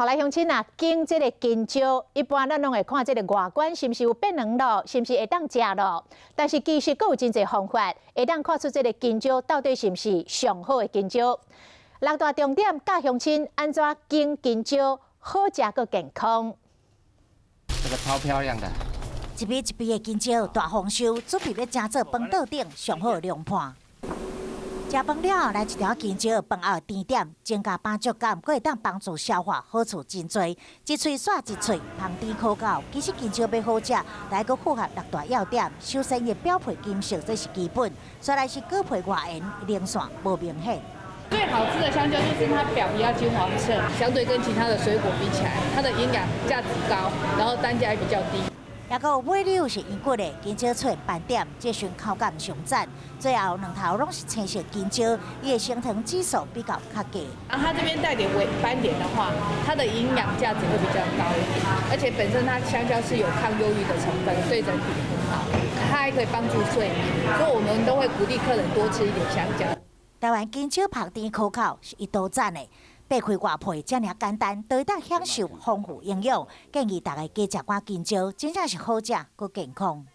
好來，鄉親啊，揀這个香蕉，一般咱攏會看這个外觀是毋是有變黃囉，是毋是會當食囉？但是其實閣有真濟方法，會當看出這个香蕉到底是毋是上好的香蕉。六大重點教鄉親按怎揀香蕉，好食閣健康。這個超漂亮的。一筆一筆的香蕉大豐收，準備欲成做飯桌頂上好的涼伴。食飯了後，來一條香蕉，飯後甜點，增加飽足感，閣會當幫助消化，好處真濟。一喙煞一喙，芳甜可口。其實香蕉欲好食，來閣符合六大要點。首先，伊表皮金色，這是基本。再來是果皮外緣連線無明顯。最好吃的香蕉就是它表皮要金黃色，相對跟其他的水果比起來，它的營養價值高，然後單價也比較低。抑閣有尾綹是圓骨的，香蕉出現斑點，這時口感上讚。最後兩頭攏是青色香蕉，伊的升糖指數比較較低。啊，它這邊帶點微斑點的話，它的營養價值會比較高一點，而且本身它香蕉是有抗憂鬱的成分，對人體很好，它還可以幫助睡眠，所以我們都會鼓勵客人多吃一點香蕉。台灣香蕉芳甜可口是一道讚的，擘開外皮遮爾簡單，都會當享受豐富營養。建議大家加食寡香蕉，真正是好食閣健康。